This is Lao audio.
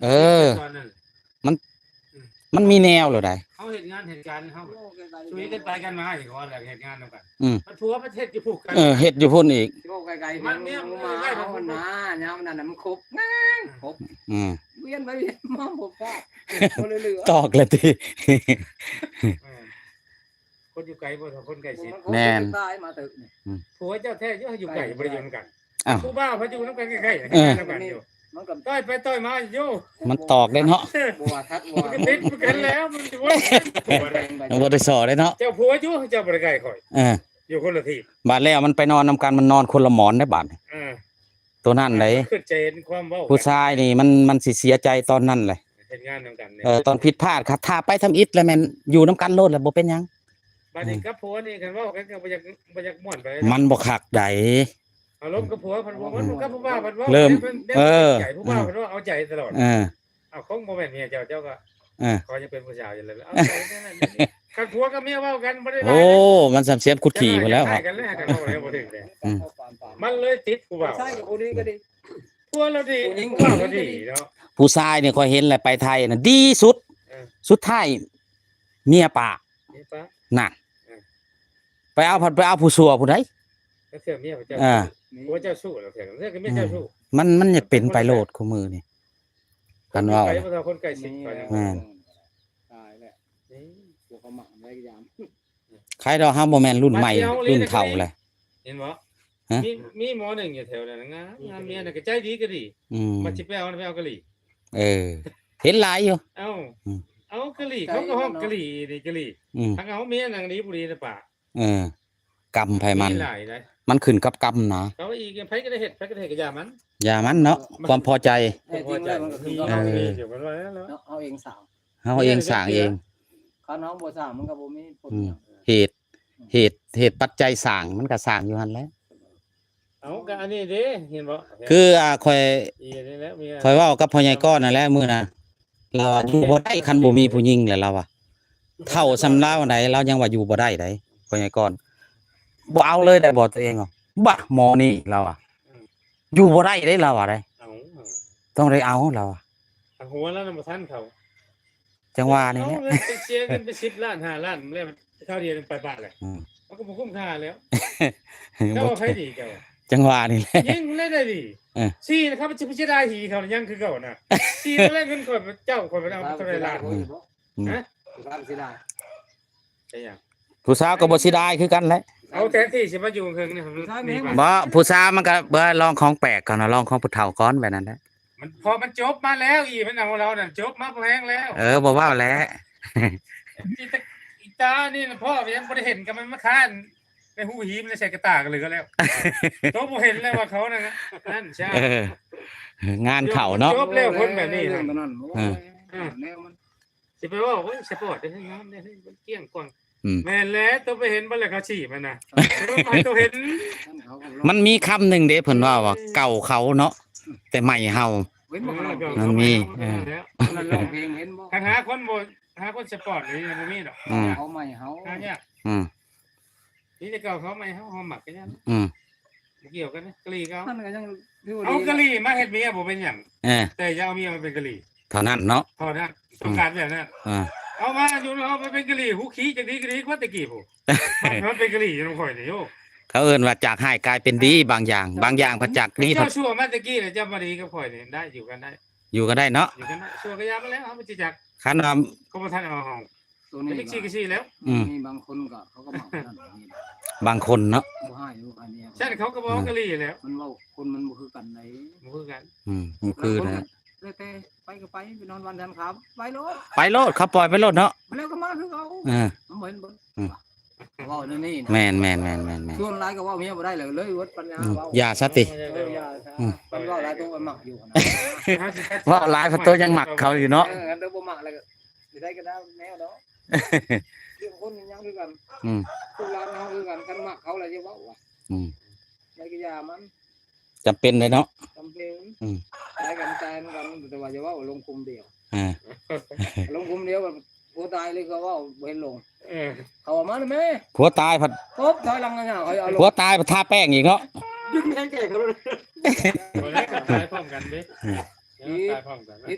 ເອີ ຕອນນັ້ນ ມັນ ອືມ ມັນມີແນວແລ້ວໃດ໋ ເຮົາເຮັດງານເຮັດການ ເຮົາ ໂອ້ ໄກໆ ຊ່ວຍກັນໄປກັນມາອີກ ວ່າແລ້ວເຮັດງານນຳກັນ ອືມ ພັດຜົວມັນເຮັດຢູ່ພຸ້ນ ເອີ ເຮັດຢູ່ພຸ້ນອີກ ຊິເວົ້າໄກໆ ມັນເມຍ ເພາະວ່າ ມັນມາ ຍາມນັ້ນນະມັນຄົບ ແມ່ນ ອືມ ຄົບ ອືມ ວຽນໄປວຽນມາບໍ່ພາດ ບໍ່ເຫຼືອໆ ຕອກແລ້ວຕິ ເອີ ຄົນຢູ່ໄກບໍ່ເທົ່າຄົນໃກ້ຊິດ ແມ່ນ ຕາຍມາຕຶກນີ້ ອືມ ຜົວເຈົ້າແທ້ຢູ່ ຢູ່ໄກ ບໍ່ໄດ້ຢູ່ນຳກັນ ອ້າວ ຜູ້ບ່າວເພິ່ນຢູ່ນຳກັນໃກ້ໆ ເອີ ນຳກັນຢູ່ ມັນກໍຕ່ອຍໄປຕ່ອຍມາຢູ່ ມັນຕອກເດ້ເນາະ ບໍ່ວ່າທັດບໍ່ວ່າ ມັນກໍຕິດຄືກັນແລ້ວ ມັນຊິບໍ່ ມັນບໍ່ໄດ້ສໍ້ເດ້ເນາະ ເຈົ້າຜົວຢູ່ ເຈົ້າບໍ່ໄດ້ໃກ້ຂ້ອຍ ເອີ ຢູ່ຄົນລະທີບ ບາດແລ້ວມັນໄປນອນນຳກັນ ມັນນອນຄົນລະໝອນເດ້ບາດນີ້ ເອີ ໂຕນັ້ນໃດ໋ ມັນຄິດຈະເຫັນຄວາມເວົ້າ ຜູ້ຊາຍນີ້ມັນ ມັນຊິເສຍໃຈຕອນນັ້ນແຫຼະ ເຮັດງານນຳກັນນີ້ ເອີ ຕອນຜິດພາດ ຖ້າໄປທຳອິດແລ້ວແມ່ນຢູ່ນຳກັນໂລດແລ້ວ ບໍ່ເປັນຫຍັງ ບາດນີ້ ອືມ ກັບຜົວນີ້ ຄັນເວົ້າກັນກໍບໍ່ຢາກ ບໍ່ຢາກມ່ວນປານໃດ ມັນບໍ່ຄັກໃດ໋ ອາລົມກັບຜົວ ພັດບໍ່ ອືມ ກັບຜູ້ບ່າວ ພັດເວົ້າ ເລີ່ມ ເອີ ໃຈຜູ້ບ່າວ ອືມ ພັດວ່າເອົາໃຈຕະຫຼອດ ເອີ ເອົາ ຄົງບໍ່ແມ່ນເມຍເຈົ້າ ເຈົ້າກໍ ເອີ ຂ້ອຍຍັງເປັນຜູ້ສາວຢູ່ເລີຍ ເອົາໃຈນັ້ນ ຄັນຜົວກັບເມຍເວົ້າກັນບໍ່ໄດ້ ໂອ້ ມັນສຳສຽນຂຸດຂີ້ພຸ້ນແລ້ວ ໃກ້ກັນແລ້ວ ຄັນເວົ້າແລ້ວບໍ່ຖືກເດ້ ອືມ ມັນເລີຍຕິດຜູ້ບ່າວ ຜູ້ຊາຍກໍບໍ່ດີກໍດີ ຜົວລາວດີ ຜູ້ຍິງກໍດີເນາະ ຜູ້ຊາຍນີ້ຂ້ອຍເຫັນແລ້ວໄປໄທນະດີສຸດ ເອີ ສຸດທ້າຍເມຍປາກ ເມຍປາກ ນັ້ນ ເອີ ໄປເອົາ ພັດໄປເອົາຜູ້ຊົ່ວຜູ້ໃດ ແລ້ວເທື່ອເມຍເຈົ້າ ເອີ ຜົວເຈົ້າຊູ້ ແລ້ວເທື່ອ ເທື່ອກໍເມຍເຈົ້າຊູ້ ອືມ ມັນ ມັນຢາກເປັນໄປໂລດຄູ່ມື້ນີ້ ຄັນເວົ້າ ໄປບໍ່ເທົ່າຄົນໃກ້ຊິດ ແມ່ນ ຕາຍແລ້ວ ເອີ ຜົວເຂົາໝັກໄດ້ຍາມ ໃຄດອກ ເຮົາບໍ່ແມ່ນລຸ້ນໃໝ່ ລຸ້ນເຖົ້າແຫຼະ ເຫັນບໍ່ ຮະ ມີ ມີໝໍໜຶ່ງຢູ່ແຖວນັ້ນ ງາມ ງາມ ເມຍນັ້ນກໍໃຈດີກໍດີ ອືມ ມັນຊິໄປເອົາ ໄປເອົາກະຫຼີ ເອີ ເຫັນຫຼາຍຢູ່ ເອົ້າ ອືມ ເອົາກະຫຼີ ເຂົາກໍຮ້ອງກະຫຼີນີ້ ກະຫຼີ ອືມ ທັງເອົາເມຍນາງດີບໍ່ດີນະປະ ເອີ ກຳໃຜມັນ ມີຫຼາຍໃດ໋ ມັນຂຶ້ນກັບກຳນະ ເຂົາອີກ ໃຜກໍໄດ້ເຮັດ ໃຜກໍໄດ້ເຮັດກໍຢ່າມັນ ຢ່າມັນເນາະ ມັນ ຄວາມພໍໃຈ ແທ້ຈິງແລ້ວມັນກໍຂຶ້ນກັບ ເອີ ເຮົາເອງສ້າງ ເຮົາເອງສ້າງເອງ ຄັນເຮົາບໍ່ສ້າງມັນກໍບໍ່ມີຜົນ ອືມ ຫຍັງ ເຫດ ເຫດ ເຫດປັດໄຈສ້າງ ມັນກໍສ້າງຢູ່ຫັ້ນແຫຼະ ເອົາ ກໍອັນນີ້ເດ້ ເຫັນບໍ່ ຄື ອ່າ ຂ້ອຍ ອີອັນນີ້ແຫຼະ ຂ້ອຍເວົ້າກັບພໍ່ໃຫຍ່ກ້ອນນັ້ນແຫຼະມື້ນັ້ນ ລາວວ່າຢູ່ບໍ່ໄດ້ຄັນບໍ່ມີຜູ້ຍິງແຫຼະ ລາວວ່າ ເຖົ້າສ່ຳລາວໃດ ລາວຍັງວ່າຢູ່ບໍ່ໄດ້ໃດ໋ ພໍ່ໃຫຍ່ກ້ອນ ບໍ່ເອົາເລີຍໄດ້ບໍ່ຕົວເອງ ບາ ໝໍນີ້ ລາວວ່າ ອືມ ຢູ່ບໍ່ໄດ້ເດ້ ລາວວ່າໄດ໋ ເອົາ ຕ້ອງໄດ້ເອົາ ລາວວ່າ ຫາຫົວລາວນຳບໍ່ທັນເຂົາ ຈັ່ງວ່ານີ້ແຫຼະ ເອົາເງິນໄປເສຍເງິນໄປສິບລ້ານ ຫ້າລ້ານແລ້ວ ຄາວດຽວໄປບາດແຫຼະ ອືມ ມັນກໍບໍ່ຄຸ້ມຄ່າແລ້ວ ເຈົ້າວ່າໃຜດີເຈົ້າ ຈັ່ງວ່ານີ້ແຫຼະ ຍິງແລ້ວໄດ້ດີ ເອີ ສີ່ນະຄັບ ຊິໄປເສຍດາຍຫີເຂົາຍັງຄືເກົ່ານະ ສີ່ແລ້ວເງິນຂ້ອຍເຈົ້າ ຂ້ອຍໄປເອົາເທົ່າໃດລ້ານ ອືມ ອືມ ຮະ ເປັນຫຍັງ ຜູ້ສາວກໍບໍ່ເສຍດາຍຄືກັນແຫຼະ ເອົາແທນທີ່ຊິມາຢູ່ເຄິ່ງນີ້ ບໍ່ ຜູ້ສາວມັນກໍເບິ່ງລອງຂອງແປກກ່ອນນະ ລອງຂອງຜູ້ເຖົ້າກ່ອນ ແບບນັ້ນແຫຼະ ມັນ ພໍມັນຈົບມາແລ້ວ ອີມັນເອົາລາວນັ້ນ ຈົບມາພໍແຮງແລ້ວ ເອີ ບໍ່ເວົ້າແຫຼະ ອີຕາ ອີຕານີ້ນະ ພໍ່ຍັງບໍ່ໄດ້ເຫັນກັບມັນມາຄ້ານໃນຫູຫີມ ໃນໃສ່ກະຕ່າກໍເຫຼືອແລ້ວ ໂຕບໍ່ເຫັນແລ້ວວ່າເຂົານັ້ນນະ ນັ້ນຊະ ເອີ ງານເຂົ້າເນາະ ຈົບແລ້ວຄົນແບບນີ້ນະ ເອີ ແນວມັນ ຊິໄປເວົ້າ ໂອ້ຍ ສະປອດເດ້ ງາມເດ້ ມັນກ້ຽງກວ້າງ ອືມ ແມ່ນແຫຼະ ໂຕໄປເຫັນບໍ່ແລ້ວ ເຂົາຊີ້ມັນນະ ໂຕເຫັນ ມັນມີຄຳໜຶ່ງເດ້ ເພິ່ນເວົ້າວ່າ ເກົ່າເຂົາເນາະ ແຕ່ໃໝ່ເຮົາ ມັນມີ ເອີ ເອີ ນັ້ນຮ້ອງເພງເຫັນບໍ່ ຄັນຫາຄົນບໍ່ ຫາຄົນສະປອດນີ້ບໍ່ມີດອກ ອືມ ເຂົາໃໝ່ເຮົາ ຫາຍາກ ອືມ ມີແຕ່ເກົ່າເຂົາໃໝ່ເຮົາ ເຮົາມັກກັນຫຍັງ ອືມ ບໍ່ກ່ຽວກັນເດ້ ກະຫຼີ່ກໍເອົາ ມັນກໍຍັງຖືວ່າ ເອົາ ດີ ກະຫຼີ່ມາເຮັດເມຍບໍ່ເປັນຫຍັງ ເອີ ແຕ່ຢ່າເອົາເມຍມາເປັນກະຫຼີ່ ເທົ່ານັ້ນເນາະ ເທົ່ານັ້ນ ອືມ ຕ້ອງການແບບນັ້ນ ເອີ ເອົາມາຢູ່ນຳເຮົາໄປເປັນກະຫຼີ່ ຫູຂີ້ຈັກດີກະດີກວ່າແຕ່ກີ້ພຸ້ນ ມັນເປັນກະຫຼີ່ຢູ່ນຳຂ້ອຍນີ້ ໂອ້ ເຂົາເອີ້ນວ່າຈາກຮ້າຍກາຍເປັນດີ ເອີ ບາງຢ່າງ ບາງຢ່າງພັດຈາກດີ ເຈົ້າຊົ່ວມາແຕ່ກີ້ແລ້ວ ເຈົ້າມາດີກັບຂ້ອຍນີ້ ໄດ້ ຢູ່ກັນໄດ້ ຢູ່ກັນໄດ້ເນາະ ຢູ່ກັນໄດ້ ຊົ່ວກໍຢ່າມາແລ້ວ ເຮົາບໍ່ຊິຈັກ ຄັນວ່າ ກໍບໍ່ທັນເອົາເຮົາ ໂຕນີ້ ເປັນຈັ່ງຊີ້ກໍຊີ້ແລ້ວ ອືມ ມີບາງຄົນກໍ ເຂົາກໍມັກນັ້ນນີ້ ບາງຄົນເນາະ ບໍ່ຮ້າຍລູກຮ້າຍເມຍ ຊັ້ນເຂົາກໍບໍ່ເອົາກະຫຼີ່ແລ້ວ ມັນເວົ້າ ຄົນມັນບໍ່ຄືກັນໃດ ບໍ່ຄືກັນ ອືມ ບໍ່ຄືນະ ແລ້ວແຕ່ ໄປກໍໄປ ໄປນອນວັນຈັນຂາວ ໄປໂລດ ໄປໂລດ ເຂົາປ່ອຍໄປໂລດເນາະ ແລ້ວກໍມາຄືເກົ່າ ເອີ ມັນບໍ່ເຫັນເບິ່ງ ອືມ ເວົ້າແນວນີ້ນະ ແມ່ນໆໆໆໆ ສ່ວນຫຼາຍກໍເວົ້າເມຍບໍ່ໄດ້ ເລີຍເວີດປັນຍາ ອືມ ເວົ້າ ຢ່າຊະຕິ ເອີ ຢ່າຊະ ອືມ ມັນເວົ້າຫຼາຍໂຕມັນມັກຢູ່ຫັ້ນນະ ເວົ້າຫຼາຍເພິ່ນໂຕຍັງມັກເຂົາຢູ່ເນາະ ເອີ ອັນໂຕບໍ່ມັກແລ້ວກໍ ຊິໄດ້ກໍໄດ້ແນວເນາະ ເລື່ອງຄົນຍັງຄືກັນ ອືມ ລູກຫຼານເຮົາຄືກັນ ຄັນມັກເຂົາແລ້ວຢ່າເວົ້າວ່າ ອືມ ໄດ້ກໍຢ່າມັນ ຈຳເປັນເດ້ເນາະ ຈຳເປັນ ອືມ ໄດ້ກັນຕາຍນຳກັນ ແຕ່ວ່າຢ່າເວົ້າລົງກຸ່ມດຽວ ອ່າ ລົງກຸ່ມດຽວ ຜົວຕາຍເລີຍກໍເວົ້າບໍ່ເຫັນລົງ ເອີ ເຂົາວ່າມາແລ້ວແມ່ ຜົວຕາຍພັດ ກົບຖອຍຫຼັງຍາວ ເຂົາເອົາລົງ ຜົວຕາຍພັດທາແປ້ງອີກເນາະ ດຶງແຮງແກ່ເຂົາ ບໍ່ໄດ້ກໍຕາຍພ້ອມກັນເດ້ ອືມ ເອີ ຕາຍພ້ອມກັນ ເຮັດ